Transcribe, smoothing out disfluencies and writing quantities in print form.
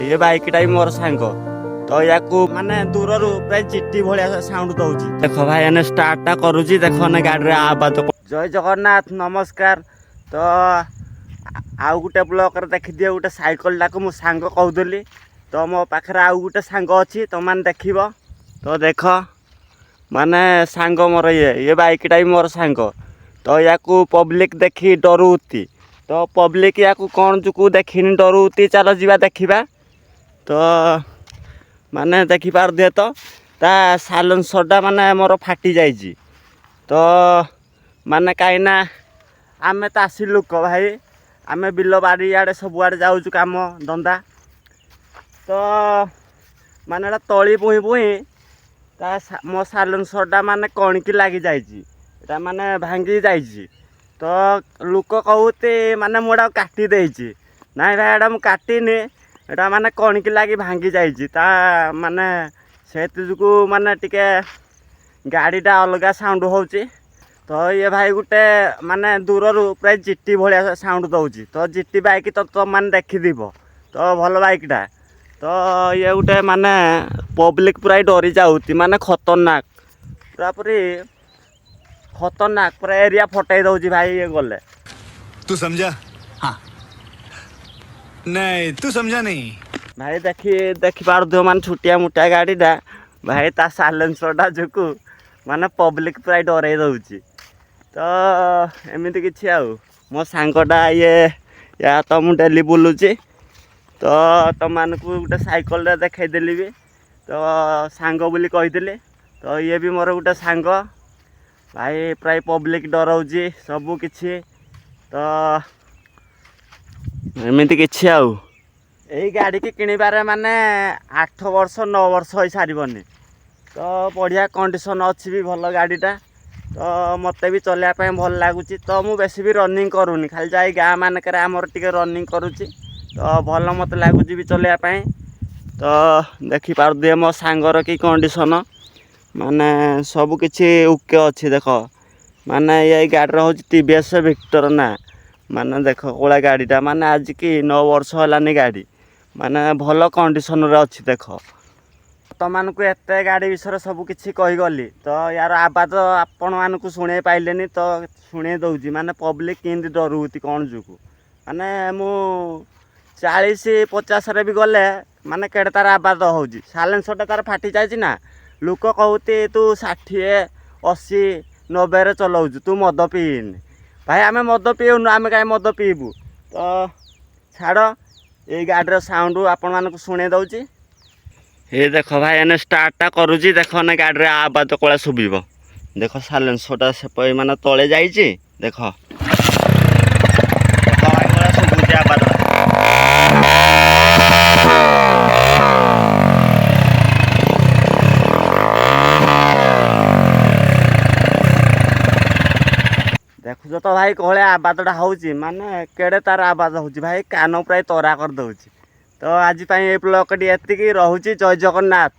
ଏ ବାଇକଟା ବି ମୋର ସାଙ୍ଗ। ତ ୟାକୁ ମାନେ ଦୂରରୁ ପ୍ରାୟ ଜିଟି ଭଳିଆ ସାଉଣ୍ଡ ଦଉଛି। ଦେଖ ଭାଇ, ଏନେ ଷ୍ଟାର୍ଟଟା କରୁଛି, ଦେଖ ନା ଗାଡ଼ିରେ ଆବାଜ। ଜୟ ଜଗନ୍ନାଥ, ନମସ୍କାର। ତ ଆଉ ଗୋଟେ ବ୍ଲଗରେ ଦେଖିଦିଅ ଗୋଟେ ସାଇକେଲଟାକୁ ମୁଁ ସାଙ୍ଗ କହୁଥିଲି। ତ ମୋ ପାଖରେ ଆଉ ଗୋଟେ ସାଙ୍ଗ ଅଛି, ତମମାନେ ଦେଖିବ। ତ ଦେଖ, ମାନେ ସାଙ୍ଗ ମୋର ଇଏ ବାଇକଟା ବି ମୋର ସାଙ୍ଗ। ତ ୟାକୁ ପବ୍ଲିକ ଦେଖି ଡରୁଛି। ତ ପବ୍ଲିକ ୟାକୁ କ'ଣ ଯୋଗୁ ଦେଖିନି ଡରୁଛି, ଚାଲ ଯିବା ଦେଖିବା। ତ ମାନେ ଦେଖିପାରୁଥିବେ ତ, ତା ସାଇଲେନ୍ସରଟା ମାନେ ମୋର ଫାଟି ଯାଇଛି। ତ ମାନେ କାହିଁକିନା ଆମେ ଚାଷୀ ଲୋକ ଭାଇ, ଆମେ ବିଲ ବାଡ଼ି ଆଡ଼େ ସବୁଆଡ଼େ ଯାଉଛୁ କାମ ଧନ୍ଦା। ତ ମାନେ ଏଇଟା ତଳି ପୁଇଁ ପୁଇଁ ତା ମୋ ସାଇଲେନ୍ସରଟା ମାନେ କଣିକି ଲାଗିଯାଇଛି, ଏଇଟା ମାନେ ଭାଙ୍ଗି ଯାଇଛି। ତ ଲୋକ କହୁଛି ମାନେ ମୁଁ ଏଟାକୁ କାଟି ଦେଇଛି। ନାଇଁ ଭାଇ, ଏଇଟା ମୁଁ କାଟିନି, ଏଇଟା ମାନେ କଣିକି ଲାଗି ଭାଙ୍ଗି ଯାଇଛି। ତା ମାନେ ସେଥି ଯୋଗୁଁ ମାନେ ଟିକେ ଗାଡ଼ିଟା ଅଲଗା ସାଉଣ୍ଡ ହେଉଛି। ତ ଇଏ ଭାଇ ଗୋଟେ ମାନେ ଦୂରରୁ ପ୍ରାୟ ଜିଟି ଭଳିଆ ସାଉଣ୍ଡ ଦେଉଛି। ତ ଜିଟି ବାଇକ୍ ତ ତମମାନେ ଦେଖିଥିବ, ତ ଭଲ ବାଇକ୍ଟା। ତ ଇଏ ଗୋଟେ ମାନେ ପବ୍ଲିକ ପୁରା ଡରି ଯାଉଛି, ମାନେ ଖତରନାକ, ପୁରାପୁରି ଖତରନାକ, ପୁରା ଏରିଆ ଫଟେଇ ଦେଉଛି ଭାଇ ଇଏ ଗଲେ। तू समझा? हाँ, नहीं, तू समझा नहीं। ଭାଇ, ଦେଖିପାରୁଥିବ, ମାନେ ଛୋଟିଆ ମୋଟିଆ ଗାଡ଼ିଟା ଭାଇ, ତା ସାଇଲେନ୍ସରଟା ଯୋଗୁଁ ମାନେ ପବ୍ଲିକ ପ୍ରାୟ ଡରେଇ ଦେଉଛି। ତ ଏମିତି କିଛି ଆଉ ମୋ ସାଙ୍ଗଟା ଇଏ, ୟା ତ ମୁଁ ଡେଲି ବୁଲୁଛି। ତ ତମମାନଙ୍କୁ ଗୋଟେ ସାଇକେଲଟା ଦେଖେଇଦେଲି ବି, ତ ସାଙ୍ଗ ବୋଲି କହିଥିଲି। ତ ଇଏ ବି ମୋର ଗୋଟେ ସାଙ୍ଗ ଭାଇ, ପ୍ରାୟ ପବ୍ଲିକ ଡରଉଛି ସବୁ କିଛି। ତ ଏମିତି କିଛି ଆଉ ଏଇ ଗାଡ଼ିକି କିଣିବାରେ ମାନେ 8 ବର୍ଷ 9 ବର୍ଷ ହେଇସାରିବନି। ତ ବଢ଼ିଆ କଣ୍ଡିସନ୍ ଅଛି ବି, ଭଲ ଗାଡ଼ିଟା। ତ ମୋତେ ବି ଚଲେଇବା ପାଇଁ ଭଲ ଲାଗୁଛି। ତ ମୁଁ ବେଶୀ ବି ରନିଂ କରୁନି, ଖାଲି ଯାଇ ଗାଁ ମାନଙ୍କରେ ଆମର ଟିକେ ରନିଂ କରୁଛି। ତ ଭଲ ମୋତେ ଲାଗୁଛି ବି ଚଲେଇବା ପାଇଁ। ତ ଦେଖିପାରୁଥିବେ ମୋ ସାଙ୍ଗର କି କଣ୍ଡିସନ୍, ମାନେ ସବୁ କିଛି ଓକେ ଅଛି। ଦେଖ, ମାନେ ଏଇ ଗାଡ଼ିର ହେଉଛି ଟିଭିଏସ୍ ଭିକ୍ଟର ନା। ମାନେ ଦେଖ କୋଳା ଗାଡ଼ିଟା, ମାନେ ଆଜିକି 9 ବର୍ଷ ହେଲାନି, ଗାଡ଼ି ମାନେ ଭଲ କଣ୍ଡିସନରେ ଅଛି। ଦେଖ, ତମମାନଙ୍କୁ ଏତେ ଗାଡ଼ି ବିଷୟରେ ସବୁ କିଛି କହିଗଲି, ତ ୟାର ଆବାଜ ଆପଣମାନଙ୍କୁ ଶୁଣେଇ ପାଇଲେନି, ତ ଶୁଣେଇ ଦେଉଛି। ମାନେ ପବ୍ଲିକ କେମିତି ଡରୁଛି କ'ଣ ଯୋଗୁଁ, ମାନେ ମୁଁ 40 50ରେ ବି ଗଲେ ମାନେ କେଡ଼େ ତାର ଆବାଜ ହେଉଛି। ସାଇଲେନ୍ସରଟା ତାର ଫାଟି ଯାଇଛି ନା। ଲୋକ କହୁଛି ତୁ 60 80 90ରେ ଚଲାଉଛୁ, ତୁ ମଦ ପିଇନି। ଭାଇ, ଆମେ ମଦ ପିଉନୁ, ଆମେ କାହିଁ ମଦ ପିଇବୁ? ତ ଛାଡ଼, ଏଇ ଗାଡ଼ିର ସାଉଣ୍ଡ ଆପଣମାନଙ୍କୁ ଶୁଣେଇ ଦେଉଛି। ଏ ଦେଖ ଭାଇ, ଏନେ ଷ୍ଟାର୍ଟଟା କରୁଛି, ଦେଖ ନା ଗାଡ଼ିରେ ଆବାଜ କୋଳା ଶୁଭିବ। ଦେଖ, ସାଇଲେନ୍ସରଟା ସେ ମାନେ ତଳେ ଯାଇଛି। ଦେଖ, ଦେଖ ଭାଇ, କୋଳା ଶୁଭୁଛି ଆବାଜ। ଦେଖୁଛ ତ ଭାଇ, କୋହଳିଆ ଆବାଜଟା ହେଉଛି, ମାନେ କେଡ଼େ ତାର ଆବାଜ ହେଉଛି ଭାଇ, କାନ ପ୍ରାୟ ତରା କରିଦେଉଛି। ତ ଆଜି ପାଇଁ ଏଇ ବ୍ଲଗଟି ଏତିକି ରହୁଛି। ଜୟ ଜଗନ୍ନାଥ।